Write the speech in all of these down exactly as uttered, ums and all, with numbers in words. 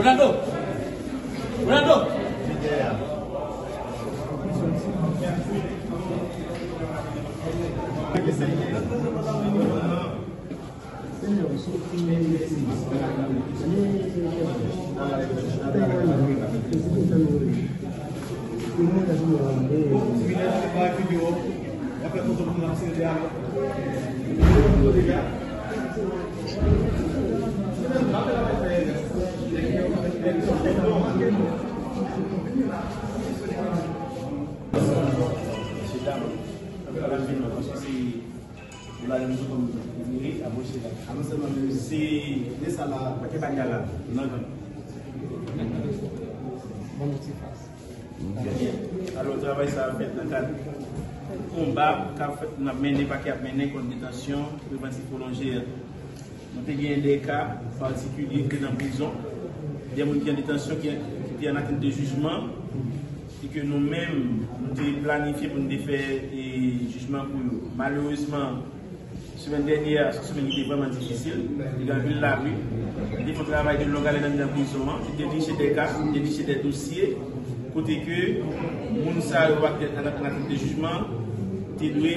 Ronaldo! Ronaldo! Mesye dam, anpil anpil non, paske se ou la nou sot konn vire, apre se la. Se de sa la, pa ke bagay la. Nan gang. Alò, travay sa a fèt nan kad konba k ap fèt, n ap mennen, pakè ap mennen kont detansyon prevantif pwolonje a. Nou te gen de ka patikilye ki te nan prizon, de moun ki an detansyon, ki, ki te an atant de jijman, e ke nou menm, nou te planifye pou nou te fè, e, jijman pou yo. Malerezman, semèn dènyè a, se yon semèn ki te vrèman difisil, te gen anpil lapli, nou te fè yon travay de long alen anndan prizon an, nou te dirije de ka, nou te dirije de dosye, kote ke moun sa yo ak, ak, ak de jijman te dwe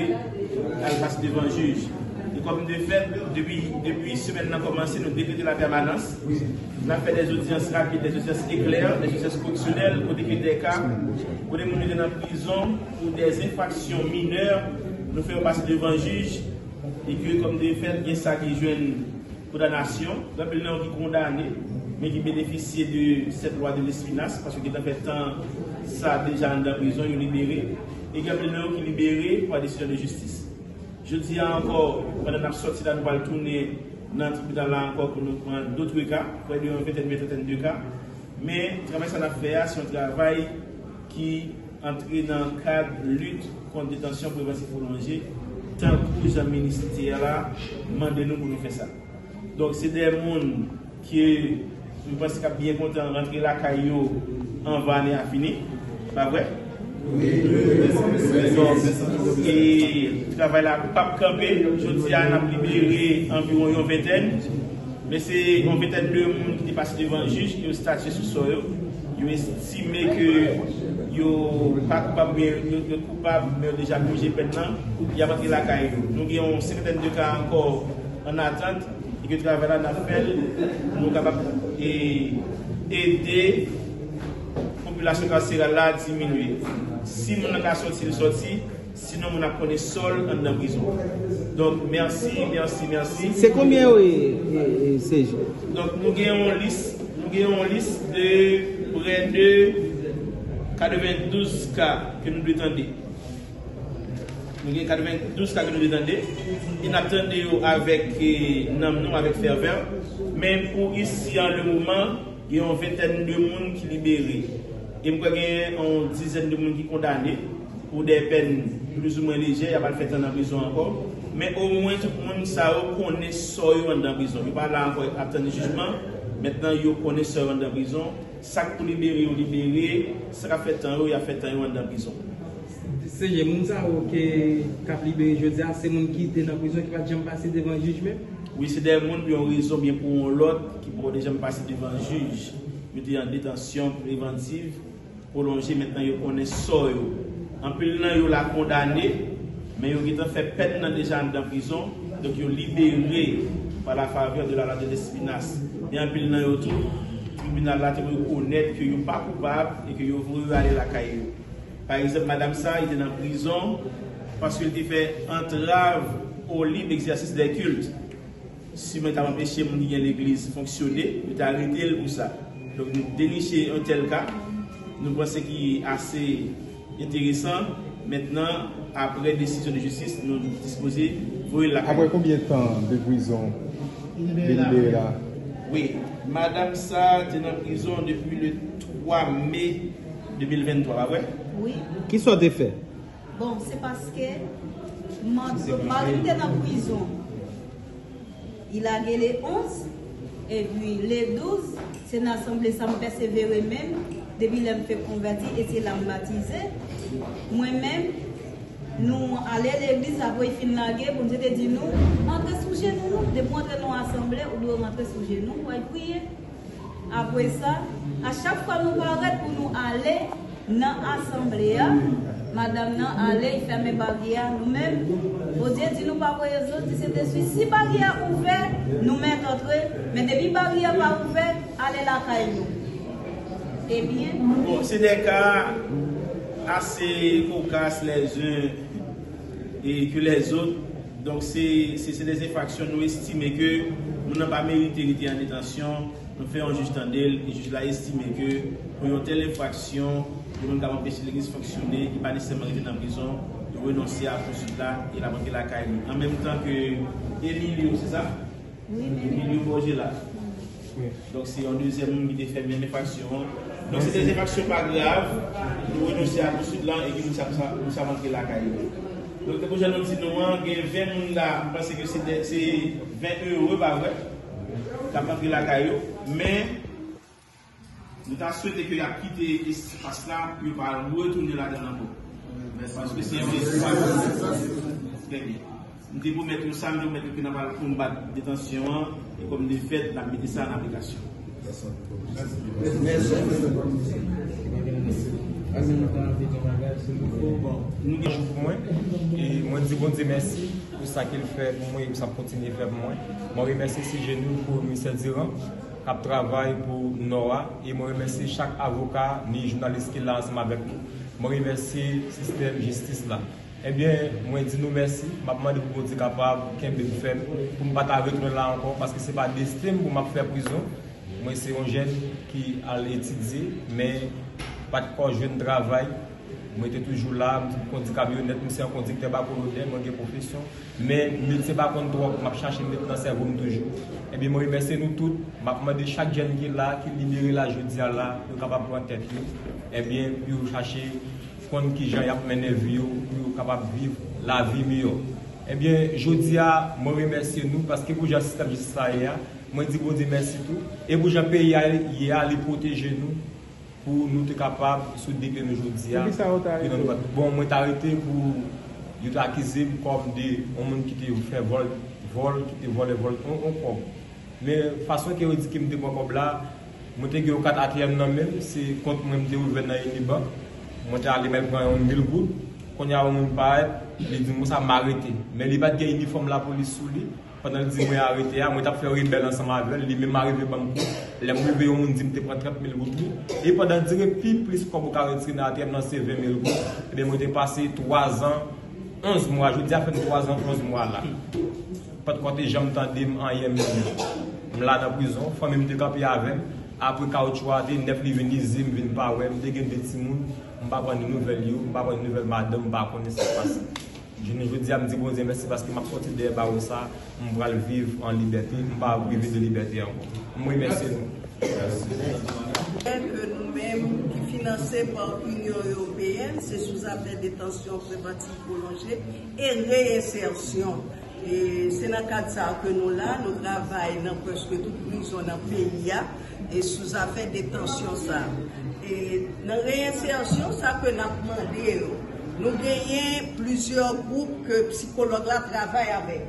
al pase devan jij. E kòm de fèt, depi, depi semèn nan kòmanse, nou dekrete lapèmanans. N ap fè de zodyans rapid, de zodyans eklè, de zodyans koreksyonèl, kote ke de ka, kote moun yo te nan prizon pou de enfraksyon minè, nou fè yo pase devan jij, e ke kòm de fèt, gen sa ki jwenn kondanasyon, gen anpil nan yo ki kondane, men ki benefisye de cette loi de Lespinasse, paske gentan fè tan sa deja anndan prizon, yo libere, e gen anpil nan yo ki libere pa desizyon de jistis. Jodi a ankò, pandan n ap sòti la, nou pral tounen nan tribinal la ankò pou nou pran dòt ka, prè de yon ventèn, yon trantèn de ka. Men, travay sa n ap fè a, se yon travay ki antre nan kad lit kont detansyon prevantif pwolonje, tankou jan ministè la mande nou pou nou fè sa. Donk, se de moun ke m panse k ap byen kontan rantre lakay yo anvan ane a fini. Pa vre? Donk, e travay la p ap kanpe. Jodi a, n ap libere anviwon yon ventèn. Men se yon ventèn de moun ki te pase devan jij, yo statye sou sò yo. Yo estime ke yo pa koupab, men yo, yo koupab, men yo deja pije pèn nan, y ap rantre lakay yo. Nou gen yon senkantèn de ka ankò an atant, e ke travay la n ap fè l pou nou kapab, e, ede popilasyon kaseral la diminye. Si moun nan ka sòti, l sòti, sinon moun ap konnen sò l anndan prizon. Donk, mèsi, mèsi, mèsi. Se konbyen yo ye, e, e, C J? Donk, nou gen yon lis, nou gen yon lis de prè de katrevendouz ka ke nou dwe tande. Nou gen katrevendouz ka ke nou dwe tande. E n ap tande yo avèk, e, nanm nou, avèk fèvè. Men pou isi, an le moman, gen yon ventèn de moun ki libere. E m kwè gen yon dizèn de moun ki kondane pou de pèn plizoumwen lejè, y ap al fè tan nan prizon ankò. Men omwen tout moun sa yo konnen sò yo anndan prizon. Yo pa la ankò ap tann jijman. Mentnan, yo konnen sò yo anndan prizon. Sa k pou libere yo libere, sa k ap fè tan yo, y ap fè tan yo anndan prizon. Seyè, moun sa yo ke k ap libere jodi a, se moun ki te nan prizon, ki pa t janm pase devan jij menm? Wi, se de moun pou yon rezon byen pou yon lòt, ki poko te janm pase devan jij. Yo te an detansyon prevantiv pwolonje, mentnan yo konnen sò yo. Anpil nan yo la kondane, men yo gentan fè pèn nan deja anndan prizon, donk yo libere par la faveur de la loi de Lespinasse. Men anpil nan yo tou, tribinal la te rekonèt ke yo pa koupab e ke yo voye yo ale lakay yo. Pa egzanp, madanm sa, li te nan prizon paske li te fè antrav au libre exercice des cultes. Siman, li t ap anpeche moun ki gen legliz fonksyone, yo te arete l pou sa. Donk, nou deniche yon tèl ka, nou panse ki ase enteresan. Mentnan, apre desizyon de jistis, nou dispoze voye l lakay. Apre konbyen tan de prizon li libere la? Wi, madanm sa te nan prizon depi le twa me de mil venntwa, pa vre? Wi. Kisa w te fè? Bon, se paske mari m te nan prizon. Li lage le onz, Epi le douz, se nan asanble sa m pèsevere menm, depi lè m fenk konvèti, e se la m batize. Mwen menm, nou ale legliz, apre y fin lage, Bondye te di nou, antre sou jenou nou. Depi w antre nan yon asanble, ou dwe rantre sou jenou, w al priye. Apre sa, a chak fwa nou parèt pou nou ale nan asanble a, madanm nan ale, y fèmen baryè a, nou menm, Bondye di nou pa voye zòt, di Sentespri, si baryè a ouvè, nou mèt antre, men depi baryè a pa ouvè, ale lakay nou. Ebyen, Bon, c'est des cas assez cocasses les uns et que les autres. Donk, se se- se de enfraksyon nou estime ke moun nan pa merite rete an detansyon. Nou fè yon jij tande l, e jij la estime ke pou yon tèl enfraksyon, yon moun k ap anpeche legliz fonksyone, ki pa nesesèman rete nan prizon, yo renonse a pousuit la e l ap rantre lakay li. An menm tan ke Emilio, se sa? Emilio Borgé la. Donk, se yon dezyèm moun ki te fè menm enfraksyon an. Donk, se de enfraksyon pa grav, nou renonse a pousuit lan e ke moun sa, moun sa, moun sa rantre lakay li. Donk, tankou jan nou di nou an, gen ven moun la, m panse ke se de- se ven ere, pa vre, k ap rantre lakay yo, men nou ta swete ke y ap kite espas la pou yo pa retounen ladan l ankò. Paske se yon espas. Trè byen. M te pwomèt nou sa, m te pwomèt nou ke n ap al konbat detansyon an, e kòm defèt, n ap mete sa an aplikasyon. Mèsi. Ann nou ta anvi gen bagay, se nouvo. Bon, nou gen jou pou mwen. E mwen di Bondye mèsi pou sa ke l fè pou mwen e pou sa l ap kontinye fè pou mwen. Mwen remèsye C G nou pou Michel Durand k ap travay pou Nò a. E mwen remèsye chak avoka, ni jounalis ki la ansanm avèk nou. Mwen remèsye sistèm jistis la. Ebyen, mwen di nou mèsi. M ap mande pou Bondye kapab kenbe m fèm, pou m pa ta retounen la ankò, paske se pa desten m pou m ap fè prizon. Mwen se yon jèn ki al etidye, men pa t ko jwenn travay. Mwen te toujou la, m kondi kamyonèt, m se yon kondiktè bakolonè, mwen gen pwofesyon. Men metye pa konn twòp, m ap chache met nan sèvo m toujou. Ebyen, mwen remèsye nou tout. M ap mande chak jèn ki la, ki libere la jodi a la, yo kapab pran tèt yo. Ebyen, pou yo chache konn kijan y ap mennen vi yo, pou yo kapab viv lavi miyò. Ebyen, jodi a, mwen remèsye nou, paske pou jan sistèm jistis la ye a, mwen di Bondye mèsi tou. E pou jan peyi a ye a, li pwoteje nou, pou nou te kapab sou de pye nou jodi a. Pou kisa yo te arete w? Bon, mwen te arete pou yo te akize m kòm de yon moun ki te fè vòl, vòl, ki te vòlè vòl yon, yon kòb. Men fason ke yo di ke m te pran kòb la, mwen te gen yon kat A T M nan men m, se kont mwen m te ouvè nan Unibank. Mwen te ale m al pran yon mil goud. Kounye a yon moun parèt, li di m konsa m arete. Men li pa t gen inifòm lapolis sou li. Pandan l di mwen arete a, mwen t ap fè rebèl ansanm avè l, li menm arive ban m kou. Lè m rive, yon moun di m te pran trant mil goud li. E pandan dire pi plis kòb ou ka retire nan A T M nan se ven mil goud. Ebyen, mwen te pase twa zan, onz mwa, jodi a fè m twa zan, onz mwa la. Patwon te janm tande m anyen menm. M la nan prizon, fanmi m te kanpe avè m. Apre kawotchou a te nèf, li vin ize, m vin pa wè. M te gen de timoun, m pa pran ni nouvèl yo, m pa pran ni nouvèl madanm, m pa konnen sa k pase. Jounen jodi a, m di Bondye mèsi paske m ap sòti dèyè bawo sa, m pral viv an libète, m pa ap prive de libète ankò. M remèsye nou. Ke nou menm ki finanse pa Inyon Ewopeyèn, se sou zafè detansyon prevantiv pwolonje e reyensèsyon. E se nan kad sa a ke nou la, nou travay nan prèske tout prizon nan peyi a, e sou zafè detansyon sa a. E nan reyensèsyon sa ke n ap mande yo, nou genyen plizyè gwoup ke psikològ la travay avèk.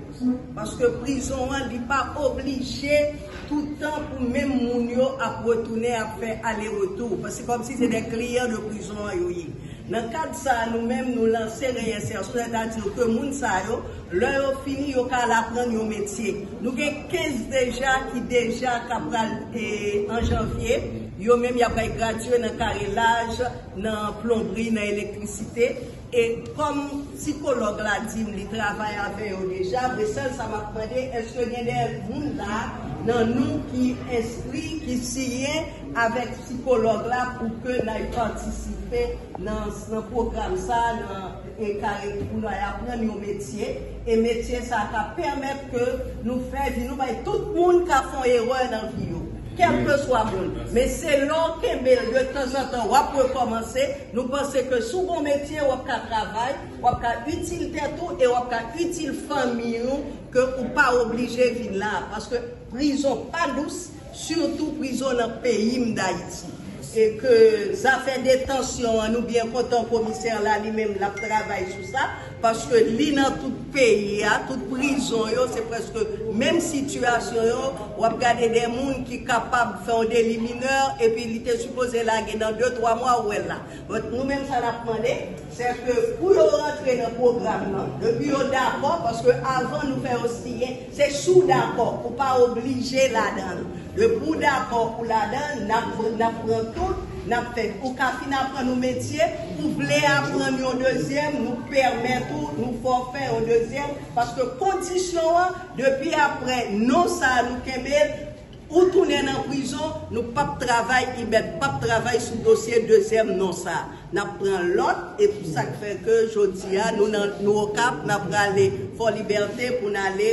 Paske prizon an, li pa oblije tout tan pou menm moun yo ap retounen, ap fè ale retou. Paske kòmsi se de kliyan de prizon an yo ye. Nan kad sa a, nou menm, nou lanse reyensèsyon, sètadi ke moun sa yo, lè yo fini, yo ka al aprann yon metye. Nou gen kenz deja ki deja ka pral, e, an janvye, yo menm y ap pral gradye nan karelaj, nan plonbri, nan elektrisite. E kòm sikològ la di m li travay avè yo deja, vre sèl sa m ap mande, èske gen de moun la nan nou ki enskri, ki siyen avèk sikològ la pou ke n al patisipe nan, nan pwogram sa, nan e kare pou nou al aprann yon metye, e metye sa ka pèmèt ke nou fè vi nou bay tout moun ka fè yon erè nan vi yo. Kèlkeswa moun. Men se lè w kenbe l de tanzantan, w ap rekòmanse. Nou panse ke si w gon metye, w ap ka travay, w ap ka itil tèt ou e w ap ka itil fanmi ou, ke ou pa oblije vin la. Paske prizon pa dous, sitou prizon nan peyi m Dayiti. E ke zafè detansyon an, nou byen kontan komisè la li menm l ap travay sou sa, paske li nan tout peyi a, tout prizon yo, se prèske menm sitiyasyon yo. W ap gade de moun ki kapab fè yon deli minè, epi li te sipoze lage nan de twa mwa, ou wè l la. Donk, nou menm sa n ap mande, se ke pou yo rantre nan pwogram nan, depi yo dakò, paske avan nou fè yo siyen, se si w dakò, ou pa oblije ladan l. Depi w dakò ou ladan l, n ap, n ap pran tout, n ap fè. Ou ka fin aprann yon metye, ou vle aprann yon dezyèm, nou pèmèt ou, nou fè w fè yon dezyèm, paske kondisyon an, depi apre non sa a nou kenbe l, ou tounen nan prizon, nou p ap travay, IMET p ap travay sou dosye dezyèm non sa a. N ap pran lòt, e pou sa k fè ke jodi a, nou nan, nou Okap, n ap prale Fò Libète pou n ale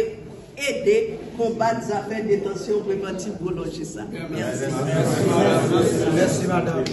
ede konbat zafè detansyon prevantiv pwolonje sa. Mèsi. Mèsi, madanm.